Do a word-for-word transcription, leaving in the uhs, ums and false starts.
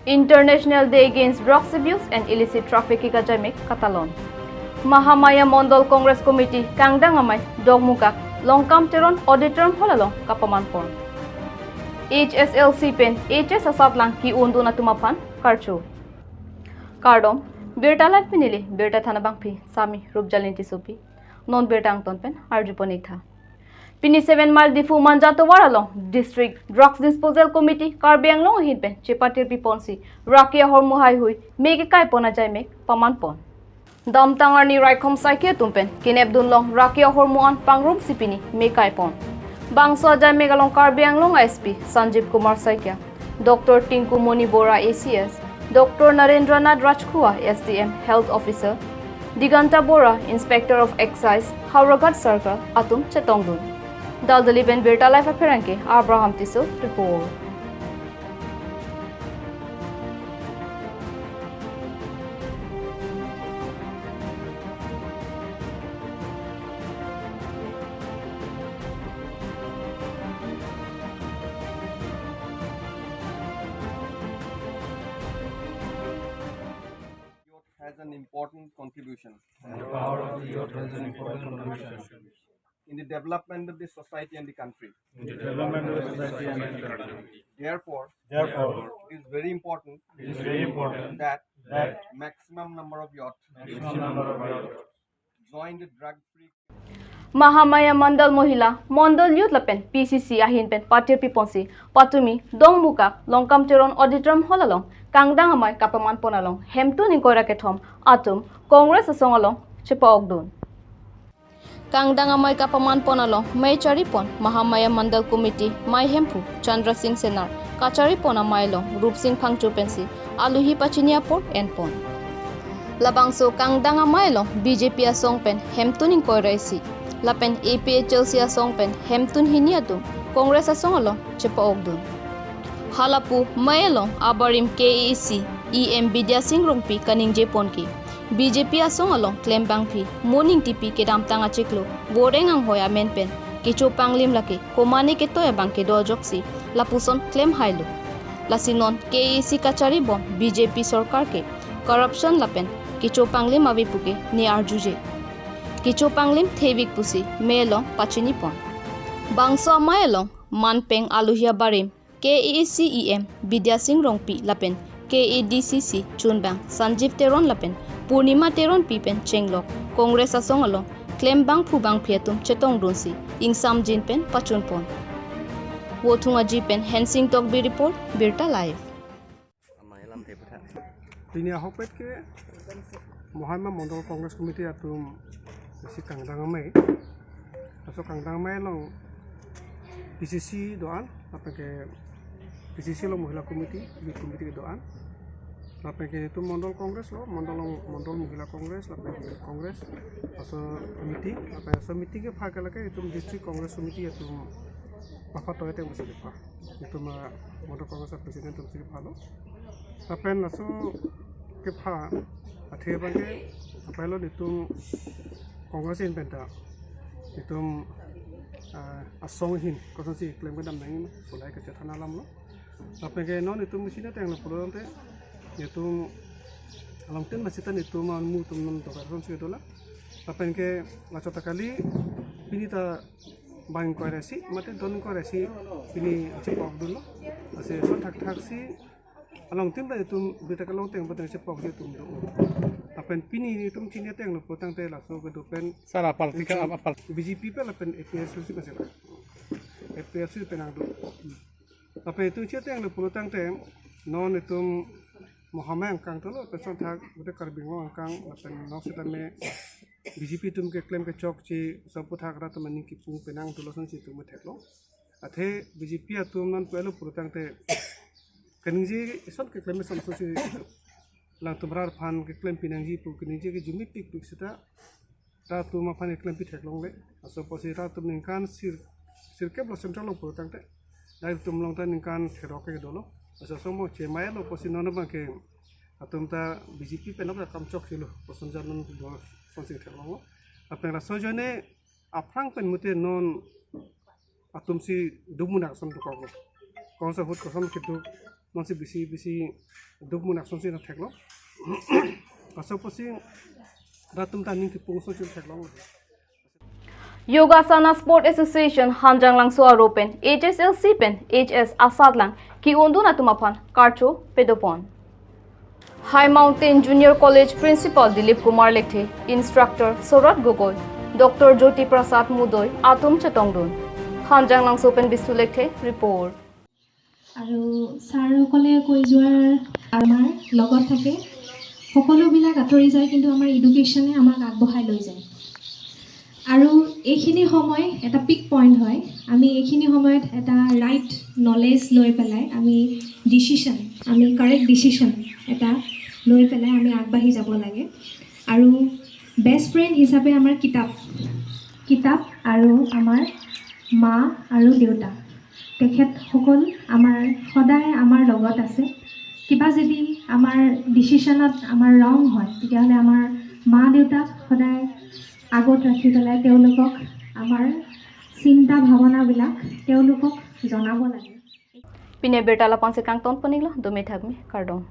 International Day Against Drugs Abuse and Illicit Trafficking ajaimek katalon. Mahamaya Mondol Congress Committee Kangdang Amei Dongmukak Longkam Teron Auditorium Hall along kapamanpon. H S L C pen H S asatlang ki-undun atum aphan karcho. Kardom, Birta Live pen neli Birta Than abangphi Sami Rupjalin Tissopi. Non birta angton pen arjupon-ik tha. Pini seven Mile Diphu Manja tovar along District Drugs Disposal Committee Karbi Anglong ahin pen chepatirpiponsi raki ahormu haihui me kekaipon ajaimek pamanpon. Damtang arni raikom saiki atum pen kenepdunlong raki ahormu an pangrumsi pini me kaipon. Bangso ajaimek along Karbi Anglong S P Sanjeev Kumar Saikia, Doctor Tinku Moni Bora A C S, Doctor Narendranath Rajkhowa S D M Health Officer, Diganta Bora Inspector of Excise, Howraghat Circle atum chetongdun. Daldali pen Birta Live apherangke Abraham Tisso report. Youth has an important contribution. And the power of the youth has an important contribution. In the development of the society and the country. In the development of the society and the country. Therefore, Therefore, it is very important it is very important that that maximum number of youth maximum number of youth join the drug-free Mahamaya Mandal Mohila, Mandal Youth lapen P C C ahin pen patirpiponsi patumi Dongmukak Longkam Teron Auditorium Hall along Kangdang Amei kapamanpon along hemtun ingkoi ra kethom atum Congress asong along chepa-okdun. Kangdang Amei kapamanpon along mei charipon Mahamaya Mandal Committee mei hemphu Chandra Singh Senar, kacharipon amei along Rup Singh Phangcho pensi aluhi pachini apor enpon. Labangso Kangdang Amei along B J P asong pen hemtun ingkoi ra isi lapen A P H L C asong pen hemtun hini atum Congress asong along chepa-okdun. Halapu mei along abarim K A A C E M Bidya Sing Rongpi kaningjepon ke B J P asong along klembangpi mo ningtipi kedamtang achiklo Boreng Anghoi amen pen kecho panglim lake komane ketoi abang kedo ajoksi lapuson klem hailo. Lasi non K A A C kacharibom B J P sorkar ke corruption lapen kecho panglim ave puke ne arjuje. Kecho panglim thevik pusi mei along pachinipon. Bangso amei along manpeng aluhi abarim K A A C E M Bidya Singh Rongpi lapen K A D C C chunbang Sanjeev Teron lapen Purnima Teronpi pen chenglok Congress asong along klembangphu bangphi atum chetongdunsi ingsamjin pen pachunpon. Vothung Aji pen Hensing Tokbi report, Birta Live. Amei alam te putha. Pini ahokpet ke Mahamaya Mandal Congress Committee atum isi Kangdang Amei. Laso Kangdang Amei along P C C do-an, lapen ke P C C along Mohila Committee, Youth Committee do-an. Lapen ke itum Mandal Congress lo, Mandal along, Mandal Mohila Congress, lapen ke Congress, laso meeting, lapen laso meeting kepha ke lake itum District Congress Committee atum papa toy teng masih kepha. Itum, ah, Mandal Congress President atum si kepha lo. Lapen laso kepha athe abangke apelo itum Congress ahin penta itum, ah, asong ahin kosonsi klem kedam nangji pu lahai kachethan alam lo. Lapen ke non itum machine ateng lo pulo tangte itum along tin masita itum amu atum non dokar kosonsi dola. Lapen ke lachot ta kali pini ta bang ingkoi ra isi mate don ingkoi ra isi pini chepa-okdunlo. Lasi son thakthak si along tin ta itum Birta kelong teng pateng chepa-okji atum do. Lapen pini itum chini ateng lo pulo tangte laso kedo pen sara party ka apal B J P pen lapen A P H L C pen sila. A P H L C pen nangdo. Lapen itum chini ateng lo pulo tangte non itum Mahamaya angkang dolo, lapen son thak pute Karbi Anglong angkang, lapen non sitame B J P atum keklem kechokche, son aphuthak rat atum aning kipung penang dolo sonsi itum theklo. Athe B J P atum non pu-elo pulo tangte kaningje ison keklem ison sonsi alangtum rat aphan keklem pinangji pu kaningje ke jumit pikpik sita rat atum aphan keklempi theklongle. Laso apotsi rat atum ningkan sir, sirkep lo Central along pulo tangte. Dak itum along ta ningkan therok ke dolo. Laso asomok chemai lo apotsi non abangke atum ta B J P pen ok kam chokchelo. Lapuson jan non do sonsi theklonglo. Lapen laso ajoine aphrang pen mute non atum si dumunak ason dokoklo. Kosonsi ahut koson keduk Monsi bisi bisi duk munak sonsi na theklong. Pasal posi rat atum ta ning kipung sonsi theklong. Yogasana Sport Association Hanjanglangso aropen H S L C pen H S asatlang ki-undun atum aphan karcho pedopon. High Mountain Junior College Principal Dilip Kumar Lekthe, Instructor Sorat Gogoi, Doctor Jyoti Prasad Mudoi atum chetongdun. Hanjanglangso pen Bistu Lekthe report. আৰু ছাৰসকলে কৈ যোৱাৰ আমাৰ লগত থাকে। সকলোবিলাক আঁতৰি যায়, কিন্তু আমাৰ এডুকেশ্যনে আমাক আগবঢ়াই লৈ যায়। আৰু এইখিনি সময় এটা পিক পইণ্ট হয়। আমি এইখিনি সময়ত এটা ৰাইট নলেজ লৈ পেলাই আমি ডিচিশ্যন, আমি কাৰেক্ট ডিচিশ্যন এটা লৈ পেলাই আমি আগবাঢ়ি যাব লাগে। আৰু বেষ্ট ফ্ৰেণ্ড হিচাপে আমাৰ কিতাপ, কিতাপ আৰু আমাৰ মা আৰু দেউতা, তেখেতসকল আমাৰ সদায় আমাৰ লগত আছে। কিবা যদি আমাৰ ডিচিশ্যনত আমাৰ ৰং হয়, তেতিয়াহ'লে আমাৰ মা দেউতাক সদায় আগত ৰাখি পেলাই তেওঁলোকক আমাৰ চিন্তা ভাৱনাবিলাক তেওঁলোকক জনাব লাগে। Pini birta lapu-an si kangton pon-iklo, dome thakme, kardom.